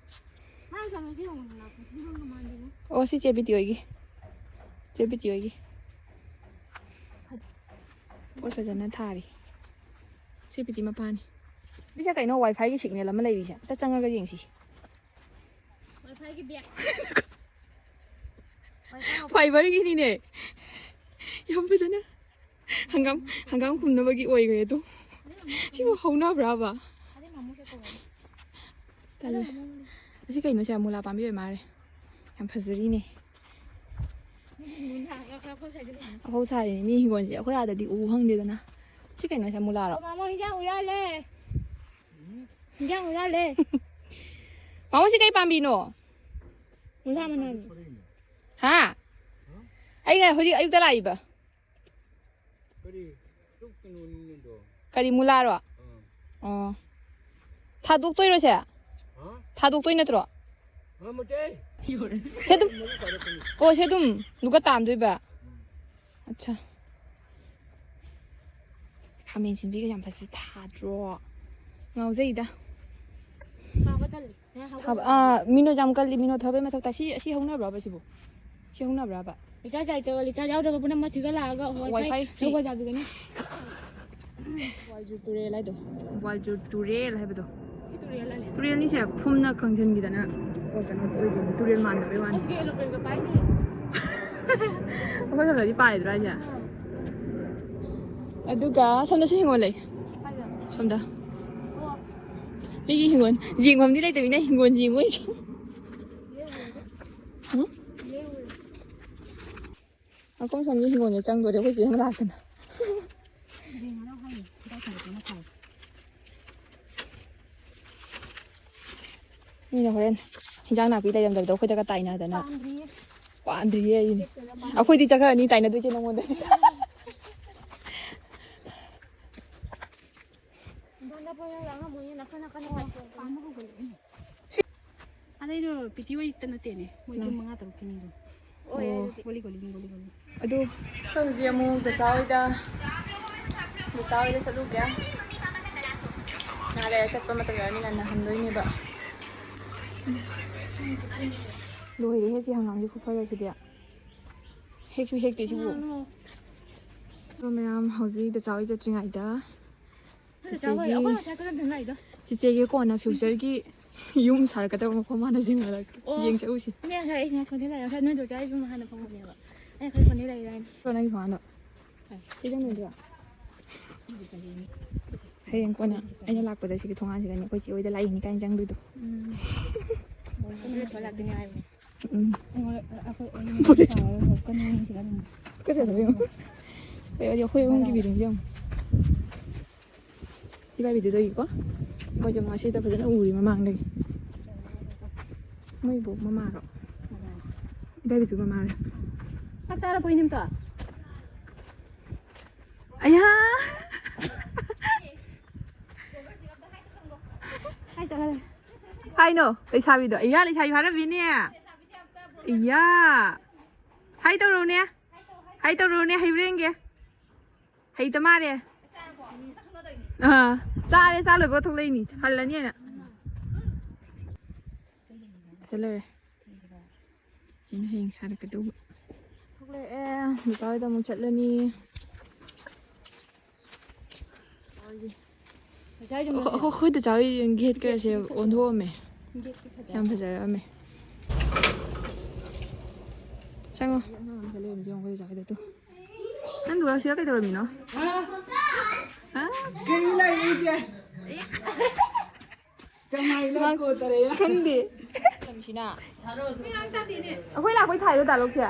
ꯃꯥꯅ ꯆꯠꯂꯣ ꯁꯤ ꯌꯦꯡꯉꯣ, ꯂꯥꯛꯄ ꯌꯨꯝꯐꯝꯗꯣ ꯃꯥꯟꯗꯦꯉꯣ꯫ ꯑꯣ, ꯁꯤ ꯆꯦ ꯕꯤꯇꯤ ꯍꯣꯏꯒꯤ꯫ ꯆꯦ ꯕꯤꯇꯤ ꯍꯣꯏꯒꯤ꯫ ꯄꯣꯠ ꯐꯖꯅ ꯊꯥꯔꯤ꯫ ꯁꯤ ꯕꯤꯇꯤ ꯃꯄꯥꯅꯤ꯫ ꯁꯤꯁꯦ ꯀꯩꯅꯣ, ꯋꯥꯏꯐꯥꯏꯒꯤ ꯁꯤꯒꯅꯦꯜ ꯑꯃ ꯂꯩꯔꯤꯁꯦ꯫ ꯑꯝꯇ ꯆꯪꯉꯒ ꯌꯦꯡꯁꯤ꯫ ꯋꯥꯏꯐꯥꯏꯒꯤ ꯕꯦꯛ꯫ ꯐꯥꯏꯕꯔꯒꯤꯅꯤꯅꯦ꯫ ꯌꯥꯝ ꯐꯖꯅ꯫ ꯍꯪꯒꯥꯝ, ꯍꯪꯒꯥꯝ ꯈꯨꯝꯅꯕꯒꯤ ꯑꯣꯏꯈ꯭ꯔꯦ ꯑꯗꯣ꯫ ꯁꯤꯕꯨ ꯍꯧꯅꯕ꯭ꯔꯥꯕ? ꯇꯜꯂꯦ꯫ ꯑꯁꯤ ꯀꯩꯅꯣꯁꯦ? ꯃꯨꯂꯥ ꯄꯥꯝꯕꯤ ꯑꯣꯏ ꯃꯥꯜꯂꯦ꯫ ꯌꯥꯝ ꯐꯖꯔꯤꯅꯦ꯫ ꯑꯐꯧ ꯁꯥꯔꯤꯅꯦ ꯃꯤ ꯍꯤꯡꯒꯣꯜꯁꯦ꯫ ꯑꯩꯈꯣꯏ ꯑꯥꯗꯗꯤ ꯎ ꯐꯪꯗꯦꯗꯅ꯫ ꯁꯤ ꯀꯩꯅꯣꯁꯦ? ꯃꯨꯂꯥꯔꯣ? ꯑꯣ, ꯃꯥꯃꯣ ꯍꯤꯟꯖꯥꯡ ꯎ ꯌꯥꯜꯂꯦ꯫ ꯍꯤꯟꯖꯥꯡ ꯎ ꯌꯥꯜꯂꯦ꯫ ꯃꯥꯃꯣ, ꯁꯤ ꯀꯩ ꯄꯥꯝꯕꯤꯅꯣ? ꯃꯨꯂꯥ ꯃꯅꯥꯅꯤ꯫ ꯍꯥ? ꯑꯩꯅ ꯍꯧꯖꯤꯛ ꯑꯌꯨꯛꯇ ꯂꯥꯛꯏꯕ꯫ ꯀꯔꯤ? ꯀꯔꯤ, ꯃꯨꯂꯥꯔꯣ? ꯑꯥ꯫ ꯑꯣ꯫ ꯊꯥꯗꯣꯛꯇꯣꯏꯔꯣ ꯁꯦ? ꯍꯥ? ꯊꯥꯗꯣꯛꯇꯣꯏ ꯅꯠꯇ꯭ꯔꯣ? ꯉꯝꯃꯣꯏ꯫ ꯁꯦ ꯑꯗꯨꯝ꯫ ꯑꯣ, ꯁꯦ ꯑꯗꯨꯝ꯫ ꯑꯗꯨꯒ ꯇꯥꯟꯗꯣꯏꯕ? ꯎꯝ꯫ ꯑꯠꯆꯥ꯫ ꯈꯥꯃꯦꯟ ꯁꯤꯟꯕꯤꯒ ꯌꯥꯝ ꯐꯖ ꯊꯥꯗ꯭ꯔꯣ? ꯉꯥꯎꯖꯩꯗ꯫ ꯊꯥꯕ ꯇꯜꯂꯤ꯫ ꯊꯥꯕ, ꯑꯥ, ꯃꯤꯅꯣ ꯌꯥꯝ ꯀꯜꯂꯤ, ꯃꯤꯅꯣ ꯐꯕꯩ ꯃꯊꯧ ꯇꯥꯏ꯫ ꯁꯤ, ꯑꯁꯤ ꯍꯧꯅꯕ꯭ꯔꯕ ꯁꯤꯕꯨ? ꯁꯤ ꯍꯧꯅꯕ꯭ꯔꯕ? ꯔꯤꯆꯥꯔꯖ ꯂꯩꯇꯕ, ꯔꯤꯆꯥꯔꯖ ꯌꯥꯎꯗꯕ ꯄꯨꯝꯅꯃꯛ ꯁꯤꯒ ꯂꯥꯛꯑꯒ ꯋꯥꯏꯐꯥꯏ ꯋꯥꯏꯐꯥꯏ ꯐ꯭ꯔꯤ꯫ ꯂꯧꯕ ꯌꯥꯕꯤꯒꯅꯤ꯫ ꯒ꯭ꯋꯥꯜꯖꯨꯔ ꯇꯨꯔꯦꯜ ꯍꯥꯏꯗꯣ꯫ ꯒ꯭ꯋꯥꯜꯖꯨꯔ ꯇꯨꯔꯦꯜ ꯍꯥꯏꯕꯗꯣ꯫ ꯁꯤ ꯇꯨꯔꯦꯜ ꯑꯅꯤ꯫ ꯇꯨꯔꯦꯜꯅꯤꯁꯦ ꯐꯨꯝꯅ ꯀꯪꯁꯤꯟꯈꯤꯗꯅ, ꯑꯣ, ꯀꯩꯅꯣ ꯑꯣꯏꯗꯣꯏꯅꯤ, ꯇꯨꯔꯦꯜ ꯃꯥꯟꯗꯕꯩ ꯋꯥꯅꯤ꯫ ꯑꯁꯤꯒꯤ ꯑꯦꯂꯣꯄ꯭ꯔꯦꯟꯒ ꯄꯥꯏꯅꯤ꯫ ꯑꯩꯈꯣꯏ ꯁꯣꯝꯗꯗꯤ ꯄꯥꯏꯗ꯭ꯔꯥ ꯍꯥꯏꯁꯦ? ꯑꯗꯨꯒ ꯁꯣꯝꯗꯁꯨ ꯍꯤꯡꯒꯣꯜ ꯂꯩ꯫ ꯀꯥꯏꯗ? ꯁꯣꯝꯗ꯫ ꯑꯣ꯫ ꯃꯤꯒꯤ ꯍꯤꯡꯒꯣꯜ ꯌꯦꯡꯐꯝꯗꯤ ꯂꯩꯇꯕꯅꯤꯅ ꯍꯤꯡꯒꯣꯜ ꯌꯦꯡꯉꯣꯏꯁꯨ꯫ ꯎꯝ? ꯑꯩꯈꯣꯏ ꯁꯣꯝꯒꯤ ꯍꯤꯡꯒꯣꯜꯁꯦ ꯆꯪꯗꯣꯔꯦ, ꯑꯩꯈꯣꯏ ꯆꯦ ꯑꯃ ꯂꯥꯛꯇꯅ꯫ ꯃꯤꯅ ꯍꯣꯔꯦꯟ ꯍꯤꯟꯖꯥꯡ ꯅꯥꯄꯤ ꯂꯩꯔꯝꯗꯕꯗꯣ ꯑꯩꯈꯣꯏꯗꯒ ꯇꯥꯏꯅꯗꯅ꯫ ꯄꯥꯟꯗ꯭ꯔꯤꯌꯦ꯫ ꯄꯥꯟꯗ꯭ꯔꯤꯌꯦ ꯑꯩꯅꯦ꯫ ꯑꯩꯈꯣꯏꯗꯤ ꯆꯠꯈ꯭ꯔꯅꯤ ꯇꯥꯏꯅꯗꯣꯏꯁꯦ ꯅꯉꯣꯟꯗ꯫ ꯑꯗꯩꯗꯣ ꯄꯤꯇꯤ ꯍꯣꯏꯇ ꯅꯠꯇꯦꯅꯦ, ꯃꯣꯏ ꯌꯨꯝ ꯃꯉꯥ ꯇꯔꯨꯛꯀꯤꯅꯤꯗꯣ꯫ ꯑꯣ꯫ ꯒꯣꯂꯤ ꯒꯣꯂꯤꯅꯤ, ꯒꯣꯂꯤ ꯒꯣꯂꯤ꯫ ꯑꯗꯨ ꯑꯩꯈꯣꯏ ꯍꯧꯖꯤꯛ ꯑꯃꯨꯛ ꯗꯁꯥ ꯍꯣꯏꯗ, ꯗꯁꯥ ꯍꯣꯏꯗ ꯆꯠꯂꯨꯒꯦ꯫ ꯉꯥꯏꯍꯥꯛ ꯂꯩꯔ ꯆꯠꯄ ꯃꯇꯝ ꯌꯧꯔꯅꯤ, ꯉꯟꯅ ꯍꯟꯗꯣꯏꯅꯦꯕ꯫ ꯂꯣꯏꯔꯦꯍꯦ ꯁꯤ ꯍꯪꯒꯥꯝꯒꯤ ꯈꯨꯐꯖꯁꯤꯗꯤ꯫ ꯍꯦꯛꯁꯨ ꯍꯦꯛꯇꯦ ꯁꯤꯕꯨ꯫ ꯑꯗꯣ ꯃꯌꯥꯝ ꯍꯧꯖꯤꯛ ꯗꯁꯥ ꯍꯣꯏ ꯆꯠꯇ꯭ꯔꯤꯉꯩꯗ ꯆꯤꯆꯦꯒꯤ, ꯆꯤꯆꯦꯒꯤ ꯀꯣꯟꯅ ꯐ꯭ꯌꯨꯆꯔꯒꯤ ꯌꯨꯝ ꯁꯥꯔꯛꯀꯗꯕ ꯃꯐꯝ ꯍꯥꯟꯅ ꯌꯦꯡꯍꯜꯂꯛ-, ꯑꯣ꯫ ꯌꯦꯡ ꯆꯠꯂꯨꯁꯤ꯫ ꯅꯦ, ꯉꯁꯥꯏ ꯑꯩ ꯉꯁꯥꯏ ꯁꯣꯝꯗ ꯂꯩꯔꯒ ꯅꯣꯏ ꯗꯣꯛꯇꯔ ꯌꯨꯝ ꯍꯥꯟꯅ ꯐꯪꯕꯅꯦꯕ꯫ ꯑꯩ ꯉꯁꯥꯏ ꯁꯣꯝꯗ ꯂꯩꯔꯦ ꯍꯥꯏꯅꯤ꯫ ꯀꯣ ꯅꯪꯒꯤ ꯊꯣꯡꯒꯥꯟꯗꯣ꯫ ꯍꯣꯏ꯫ ꯁꯤ ꯆꯪꯗꯣꯏ ꯅꯠꯇ꯭ꯔꯣ? ꯍꯌꯦꯡ ꯀꯣꯟꯅ ꯑꯩꯅ ꯂꯥꯛꯄꯗ ꯁꯤꯒꯤ ꯊꯣꯡꯒꯥꯟꯁꯤꯗꯅꯦ ꯑꯩꯈꯣꯏ ꯆꯦ ꯍꯣꯏꯗ ꯂꯥꯛꯏꯅꯤ ꯀꯥꯏꯅ ꯆꯪꯗꯣꯏꯗꯣ꯫ ꯎꯝ꯫ ꯃꯣꯏ ꯊꯣꯛꯂꯛꯇꯣꯏꯅꯤ ꯍꯥꯏꯕꯅꯦ꯫ ꯎꯝ꯫ ꯑꯩꯉꯣꯟꯗ, ꯑ-, ꯑꯩꯈꯣꯏ ꯑꯅꯤ ꯐꯨꯔꯤꯠ꯫ ꯁꯥꯎꯔꯒ ꯀꯟꯅ ꯅꯨꯡꯁꯤꯅ ꯑꯗꯨꯝ ꯀꯩꯗꯧꯗꯣꯏꯅꯣ? ꯑꯩꯈꯣꯏ, ꯑꯩꯈꯣꯏ ꯑꯍꯨꯝꯒꯤ ꯚꯤꯗꯤꯑꯣ ꯌꯦꯡꯉꯨ꯫ ꯏꯕꯥꯏꯕꯤꯗꯨꯗꯒꯤꯀꯣ꯫ ꯃꯣꯏꯗꯣ ꯉꯁꯤꯗ ꯐꯖꯅ ꯎꯔꯤ ꯃꯃꯥꯡꯗꯒꯤ꯫ ꯃꯣꯏ ꯕꯣꯛ ꯃꯃꯥꯔꯣ? ꯏꯕꯥꯏꯕꯤꯗꯨ ꯃꯃꯥꯔꯣ? ꯆꯥꯛ ꯆꯥꯔꯕꯣ ꯏꯅꯦꯝꯇꯣ? ꯑꯌꯥ! ꯍꯥꯏꯅꯣ, ꯂꯩꯁꯥꯕꯤꯗꯣ꯫ ꯑꯌꯥ, ꯂꯩꯁꯥꯕꯤ ꯐꯥꯔꯝꯃꯤꯅꯦ꯫ ꯑꯌꯥ! ꯍꯥꯏ ꯇꯧꯔꯣꯅꯦ꯫ ꯍꯥꯏ ꯇꯧꯔꯣꯅꯦ, ꯍꯩꯕ꯭ꯔꯥ ꯌꯦꯡꯒꯦ꯫ ꯍꯩꯇ ꯃꯥꯜꯂꯦ꯫ ꯑꯥ, ꯆꯥꯔꯦ, ꯆꯥ ꯂꯣꯏꯕꯒ ꯊꯣꯛꯂꯛꯏꯅꯤ꯫ ꯍꯜꯂꯅꯤ ꯍꯥꯏꯅ꯫ ꯁꯤ ꯂꯩꯔꯦ꯫ ꯆꯤꯆꯦꯅ ꯍꯌꯦꯡ ꯁꯥꯔꯛꯀꯗꯧꯕ꯫ ꯊꯣꯛꯂꯛꯑꯦ, ꯃꯆꯥ ꯍꯣꯏꯗ ꯑꯃꯨꯛ ꯆꯠꯂꯅꯤ꯫ ꯑꯩꯈꯣꯏ, ꯑꯩꯈꯣꯏ ꯗꯗꯥ ꯍꯣꯏ ꯒꯦꯠꯀꯁꯦ ꯑꯣꯟꯊꯣꯛꯑꯝꯃꯦ꯫ ꯌꯥꯝ ꯐꯖꯔꯛꯑꯝꯃꯦ꯫ ꯆꯪꯉꯣ꯫ ꯑꯉꯥꯡ ꯑꯃ ꯂꯩꯔꯝꯃꯤꯁꯦ ꯌꯦꯡꯉꯣ, ꯑꯩꯈꯣꯏ ꯗꯗꯥ ꯍꯣꯏꯗ ꯇꯨ꯫ ꯅꯪ ꯗꯨꯒ ꯁꯤꯗ ꯀꯩꯗꯧꯔꯝꯃꯤꯅꯣ? ꯍꯥ? ꯍꯥ? ꯀꯩꯅꯣ ꯂꯩꯔꯤꯁꯦ? ꯀꯃꯥꯏꯅ ꯀꯣꯠꯇꯔꯦ? ꯈꯪꯗꯦ꯫ ꯑꯩꯈꯣꯏ ꯂꯥꯛꯄꯩ ꯊꯥꯏꯔꯣ ꯗꯥꯂꯣꯛꯁꯦ?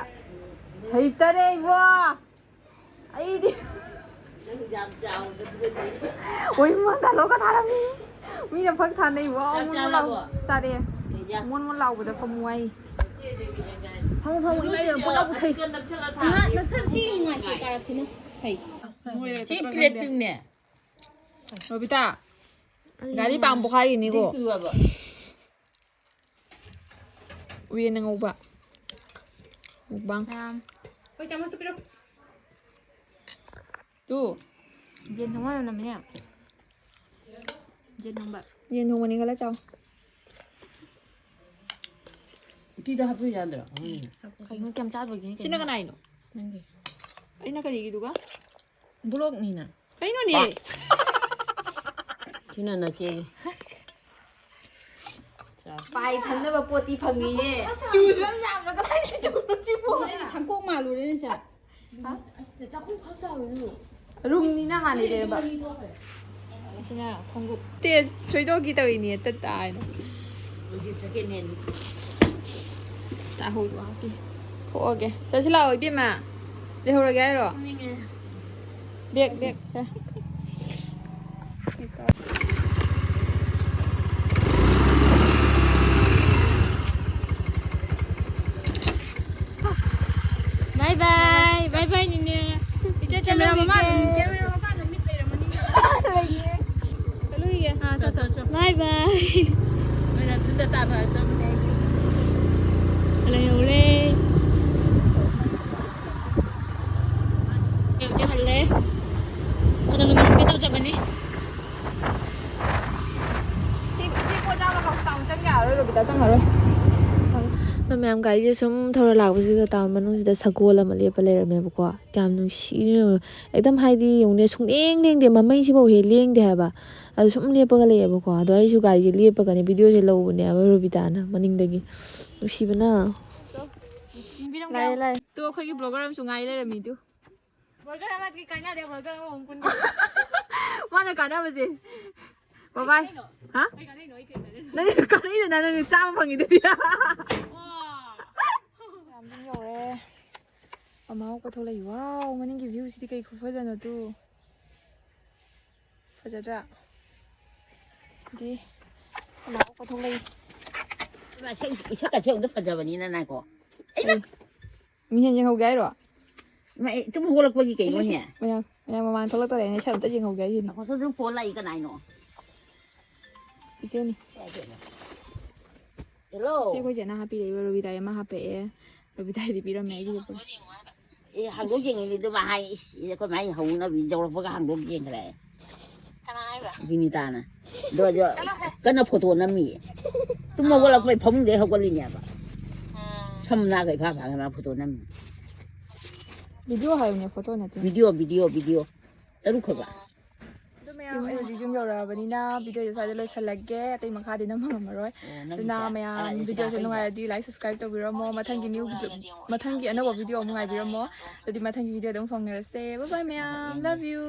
ꯍꯩꯇꯔꯦ ꯏꯕꯣ꯫ ꯑꯩꯗꯤ ꯅꯪ ꯌꯥꯝ ꯆꯥꯎꯕꯗꯨꯗꯗꯤ꯫ ꯑꯣꯏ ꯃꯥ ꯗꯥꯂꯣꯛꯀ ꯊꯥꯔꯝꯃꯤ꯫ ꯃꯤꯅ ꯐꯛ ꯊꯥꯅꯩ꯫ ꯋꯥꯎ, ꯆꯥꯛ ꯃꯣꯟ ꯃꯣꯟ ꯂꯥꯎ-, ꯆꯥꯔꯕꯣ? ꯆꯥꯔꯦ꯫ ꯀꯩ ꯏꯟꯖꯥꯡ? ꯃꯣꯟ ꯃꯣꯟ ꯂꯥꯎꯕꯗ ꯐꯝꯃꯨ ꯍꯥꯏ꯫ ꯐꯝꯃꯨ, ꯐꯝꯃꯨ, ꯏꯃꯥ, ꯏꯃꯥ, ꯄꯨꯟꯅ ꯄꯨꯊꯩ꯫ ꯉꯥꯏꯍꯥꯛ ꯅꯛꯁꯟ-, ꯁꯤ ꯅꯨꯡꯉꯥꯏꯇꯦ, ꯀꯥꯔꯛꯁꯤꯅ꯫ ꯐꯩ꯫ ꯁꯤ ꯄ꯭ꯂꯦꯠꯇꯨꯅꯦ꯫ ꯔꯣꯕꯤꯇꯥ, ꯒꯥꯔꯤ ꯄꯥꯝ ꯄꯣꯛꯈꯥꯏꯈꯤꯅꯤꯀꯣ꯫ ꯗꯤꯁꯇꯨ ꯍꯥꯏꯕ꯫ ꯎꯌꯦꯟ ꯑꯉꯧꯕ꯫ ꯃꯨꯛꯕꯥꯡ꯫ ꯃꯌꯥꯝ꯫ ꯍꯣꯏ, ꯆꯥꯃꯁꯇꯨ ꯄꯤꯔꯛꯎ꯫ ꯇꯨ꯫ ꯌꯦꯟ ꯊꯣꯡꯕ ꯃꯅꯝ ꯅꯝꯃꯤꯅꯦ꯫ ꯌꯦꯟ ꯊꯣꯡꯕ꯫ ꯌꯦꯟ ꯊꯣꯡꯕꯅꯤ, ꯈꯔ ꯆꯥꯎ꯫ ꯎꯇꯤꯗ ꯍꯥꯞꯄ ꯌꯥꯗ꯭ꯔꯣ? ꯀꯩꯅꯣ, ꯀꯌꯥꯝ ꯆꯥꯗꯣꯏꯒꯦ? ꯁꯤꯅ ꯀꯩꯅꯣ? ꯀꯅꯥꯏꯅꯣ? ꯅꯪꯒꯤ꯫ ꯑꯩꯅ ꯀꯔꯤꯒꯤꯗꯨꯒ? ꯕ꯭ꯂꯣꯛꯅꯤꯅ꯫ ꯀꯩꯅꯣꯅꯦ? ꯁꯤꯅ ꯅꯆꯦꯒꯤ꯫ ꯄꯥꯏ ꯊꯝꯅꯕ ꯄꯣꯠꯇꯤ ꯐꯪꯉꯤꯍꯦ꯫ ꯆꯨꯁꯨ ꯌꯥꯝ ꯌꯥꯝꯅ ꯀꯗꯥꯏꯗꯒꯤ ꯆꯨꯅꯣ ꯁꯤꯕꯣ? ꯍꯥꯡꯀꯣꯛ ꯃꯥꯜꯂꯨꯔꯦꯅꯦ, ꯁꯦ꯫ ꯍꯥ? ꯑꯁ, ꯆꯥꯛꯈꯨꯝ ꯈꯛ ꯆꯥꯎꯋꯤꯗꯨ꯫ ꯔꯨꯝꯅꯤꯅ ꯍꯥꯟꯅ ꯂꯩꯔꯝꯕ꯫ ꯑꯁꯤꯅ ꯈꯣꯡꯎꯞ꯫ ꯇꯦ, ꯊꯣꯏꯗꯣꯛꯀꯤ ꯇꯧꯔꯤꯅꯦ, ꯇꯠ ꯇꯥ ꯍꯥꯏꯅ꯫ ꯍꯧꯖꯤꯛ ꯁꯦꯀꯦꯟ ꯍꯦꯟ꯫ ꯆꯥꯍꯧꯔꯣ, ꯍꯥꯞꯀꯦ꯫ ꯊꯣꯛꯑꯒꯦ꯫ ꯆꯠꯁꯤ ꯂꯥꯛꯑꯣ, ꯏꯕꯦꯝꯃ꯫ ꯂꯩꯍꯧꯔꯒꯦ ꯍꯥꯏꯔꯣ? ꯊꯣꯛꯅꯤꯡꯉꯦ꯫ ꯕꯦꯛ, ꯕꯦꯛ, ꯁꯦ꯫ ꯕꯥꯏ ꯕꯥꯏ, ꯕꯥꯏ ꯕꯥꯏ, ꯅꯤꯅꯦ꯫ ꯏꯆꯦ ꯀꯦꯃꯦꯔꯥ ꯆꯠꯂꯨꯈꯤꯒꯦ꯫ ꯃꯃꯥꯡꯗ, ꯀꯦꯃꯦꯔꯥ ꯃꯄꯥꯟꯗ ꯃꯤꯠ ꯂꯩꯔꯝꯃꯅꯤ꯫ ꯂꯩꯌꯦ꯫ ꯆꯠꯂꯨꯈꯤꯒꯦ꯫ ꯑꯥ, ꯆꯠ, ꯆꯠ, ꯆꯠ꯫ ꯕꯥꯏ ꯕꯥꯏ꯫ ꯅꯣꯏꯅ ꯊꯨꯟꯗ ꯇꯥ ꯐꯔꯛꯇꯕꯅꯦ꯫ ꯂꯩꯍꯧꯔꯦ꯫ ꯍꯧꯖꯤꯛ ꯍꯜꯂꯦ꯫ ꯑꯗꯣ ꯂꯨꯍꯣꯡꯕꯒꯤ ꯇꯧꯖꯕꯅꯤ꯫ ꯁꯤ, ꯁꯤ ꯄꯣꯠ ꯆꯥꯕ ꯇꯥꯎꯟ ꯆꯪ ꯌꯥꯔꯔꯣꯏ, ꯔꯣꯕꯤꯇꯥ ꯆꯪꯉꯔꯣꯏ꯫ ꯑꯗꯣ ꯃꯌꯥꯝ ꯒꯥꯔꯤꯁꯦ ꯁꯨꯝ ꯊꯧꯔ ꯂꯥꯛꯄꯁꯤꯗ ꯇꯥꯎꯟ ꯃꯅꯨꯡꯁꯤꯗ ꯁꯒꯣꯜ ꯑꯃ ꯂꯦꯞꯄ ꯂꯩꯔꯝꯃꯦꯕꯀꯣ꯫ ꯀꯌꯥꯝ ꯅꯨꯡꯁꯤꯔꯤꯅꯣ ꯌꯦꯡꯉꯣ꯫ ꯑꯦꯛꯗꯝ ꯍꯥꯏꯗꯤ ꯌꯦꯡꯉꯨꯅꯦ, ꯁꯨꯡꯂꯦꯡ ꯂꯦꯡꯗꯦ, ꯃꯃꯩꯁꯤꯐꯥꯎ ꯍꯦꯛ ꯂꯦꯡꯗꯦ ꯍꯥꯏꯕ꯫ ꯑꯗꯨ ꯁꯨꯝ ꯂꯦꯞꯄꯒ ꯂꯩꯌꯦꯕꯀꯣ꯫ ꯑꯗꯣ ꯑꯩꯁꯨ ꯒꯥꯔꯤꯁꯦ ꯂꯦꯞꯄꯒꯅꯦ ꯚꯤꯗꯤꯑꯣꯁꯦ ꯂꯧꯕꯅꯦꯕ ꯔꯣꯕꯤꯇꯥꯅ ꯃꯅꯤꯡꯗꯒꯤ꯫ ꯅꯨꯡꯁꯤꯕꯅ꯫ ꯂꯥꯛꯑꯦ, ꯂꯥꯛꯑꯦ꯫ ꯇꯨ ꯑꯩꯈꯣꯏꯒꯤ ꯕ꯭ꯂꯣꯒꯔ ꯑꯃꯁꯨ ꯉꯥꯏ ꯂꯩꯔꯝꯃꯤ ꯇꯨ꯫ ꯕꯔꯒꯔ ꯑꯃꯗꯤ ꯀꯥꯟꯅꯗꯦ, ꯕꯔꯒꯔ ꯑꯃꯃꯨꯛ ꯄꯨꯟꯒꯦ꯫ ꯃꯥꯅ ꯀꯥꯟꯅꯕꯁꯦ꯫ ꯕꯕꯥꯏ꯫ ꯀꯩ ꯀꯥꯟꯅꯩꯅꯣ? ꯍꯥ? ꯑꯩ ꯀꯩ ꯀꯥꯟꯅꯩꯅꯣ? ꯅꯪ ꯀꯥꯟꯅꯩꯗꯅ, ꯅꯪ ꯆꯥꯕ ꯐꯪꯉꯤꯗꯨꯗꯤ꯫ ꯋꯥ꯫ ꯌꯥꯝ ꯌꯧꯔꯦ꯫ ꯑꯃꯥꯎ ꯀꯣꯊꯣꯛꯂꯛꯏ꯫ ꯋꯥꯎ, ꯃꯅꯤꯡꯒꯤ ꯚ꯭ꯌꯨꯁꯤꯗꯤ ꯀꯩ ꯈꯨꯐꯖꯅꯣ ꯇꯨ꯫ ꯐꯖꯗ꯭ꯔꯥ? ꯗꯤ ꯑꯃꯥꯎ ꯀꯣꯊꯣꯛꯂꯛꯏ꯫ ꯏꯁꯛ ꯏꯁꯛꯀꯁꯦ ꯑꯃꯨꯛꯇ ꯐꯖꯕꯅꯤꯅ ꯅꯥꯏꯀꯣ꯫ ꯑꯩꯃ! ꯃꯤꯍꯦꯟ ꯌꯦꯡꯍꯧꯒꯦ ꯍꯥꯏꯔꯣ? ꯏꯃꯥ, ꯑꯩ ꯇꯨꯝ ꯍꯧꯒꯠꯂꯛꯄꯒꯤ ꯀꯩꯅꯣꯅꯦ? ꯃꯌꯥꯝ ꯃꯌꯥꯝ ꯃꯃꯥꯡ ꯊꯣꯛꯂꯛꯇꯣꯔꯦꯅꯦ, ꯁꯛ ꯑꯝꯇ ꯌꯦꯡꯍꯧꯒꯦ ꯍꯥꯏꯁꯤꯅ꯫ ꯅꯈꯣꯏꯁꯨ ꯑꯗꯨꯝ ꯐꯣꯟ ꯂꯥꯛꯏ ꯀꯅꯥꯏꯅꯣ? ꯏꯆꯦꯅꯤ꯫ ꯍꯦꯜꯂꯣ꯫ ꯏꯆꯦ ꯑꯩꯈꯣꯏ ꯆꯦꯅ ꯍꯥꯞꯄꯤꯔꯛꯏꯕ ꯔꯣꯕꯤꯇꯥꯒꯤ ꯑꯃ ꯍꯥꯞꯄꯛꯑꯦ꯫ ꯔꯣꯕꯤꯇꯥꯒꯤꯗꯤ ꯄꯤꯔꯝꯃꯦ ꯑꯩꯒꯤ ꯍꯦꯞꯄꯛꯑꯦ꯫ ꯑꯦ, ꯍꯥꯡꯗꯣꯛ ꯌꯦꯡꯉꯤꯅꯤ ꯑꯗꯨꯃ ꯍꯥꯏ꯫ ꯏꯁ, ꯑꯩꯈꯣꯏ ꯃꯥꯏ ꯍꯧꯅꯕꯤ ꯌꯧꯔꯛꯄꯒ ꯍꯥꯡꯗꯣꯛ ꯌꯦꯡꯈ꯭ꯔꯦ꯫ ꯀꯅꯥ ꯍꯥꯏꯕ? ꯕꯤꯅꯤꯇꯥꯅ꯫ ꯑꯗꯣ, ꯑꯗꯣ ꯀꯟꯅ ꯐꯣꯇꯣ ꯅꯝꯃꯤ꯫ ꯇꯨꯝ ꯍꯧꯒꯠꯂꯛꯄꯩ ꯐꯃꯨꯡꯗꯩ ꯍꯧꯒꯠꯂꯤꯅꯦꯕ꯫ ꯎꯝ. ꯁꯝ ꯅꯥꯒꯩ ꯐꯥ ꯐꯥꯒꯩ ꯃꯥ ꯐꯣꯇꯣ ꯅꯝꯃꯤ꯫ ꯚꯤꯗꯤꯑꯣ ꯍꯥꯏꯕꯅꯦ, ꯐꯣꯇꯣ ꯅꯠꯇꯦ꯫ Video, video, video. ꯇꯔꯨꯛ ꯈꯛ꯫ ꯑꯗꯣ ꯃꯌꯥꯝ, ꯑꯩ ꯍꯧꯖꯤꯛ ꯌꯨꯝ ꯌꯧꯔꯛꯑꯕꯅꯤꯅ ꯚꯤꯗꯤꯑꯣꯁꯦ ꯁ꯭ꯋꯥꯏꯗ ꯂꯣꯏꯁꯜꯂꯒꯦ꯫ ꯑꯇꯩ ꯃꯈꯥꯗꯤ ꯅꯝꯕ ꯉꯝꯃꯔꯣꯏ꯫ ꯑꯣ, ꯅꯪ ꯑꯗꯨꯅ ꯀꯌꯥ? ꯃꯌꯥꯝ, ꯑꯥ, ꯑꯩ ꯚꯤꯗꯤꯑꯣꯁꯦ ꯀꯌꯥ? ꯅꯨꯡꯉꯥꯏꯔꯗꯤ ꯂꯥꯏꯛ, ꯁꯕꯁꯀ꯭ꯔꯥꯏꯕ ꯇꯧꯕꯤꯔꯝꯃꯣ꯫ ꯃꯊꯪꯒꯤ ꯅ꯭ꯌꯨ ꯚꯤꯗꯤꯑꯣ, ꯃꯊꯪꯒꯤ ꯑꯅꯧꯕ ꯚꯤꯗꯤꯑꯣ ꯑꯃꯨꯛ ꯉꯥꯏꯕꯤꯔꯝꯃꯣ꯫ ꯑꯗꯨꯗꯤ ꯃꯊꯪꯒꯤ ꯚꯤꯗꯤꯑꯣꯗ ꯑꯃꯨꯛ ꯐꯪꯅꯔꯁꯦ꯫ Bye bye ꯃꯌꯥꯝ, love you꯫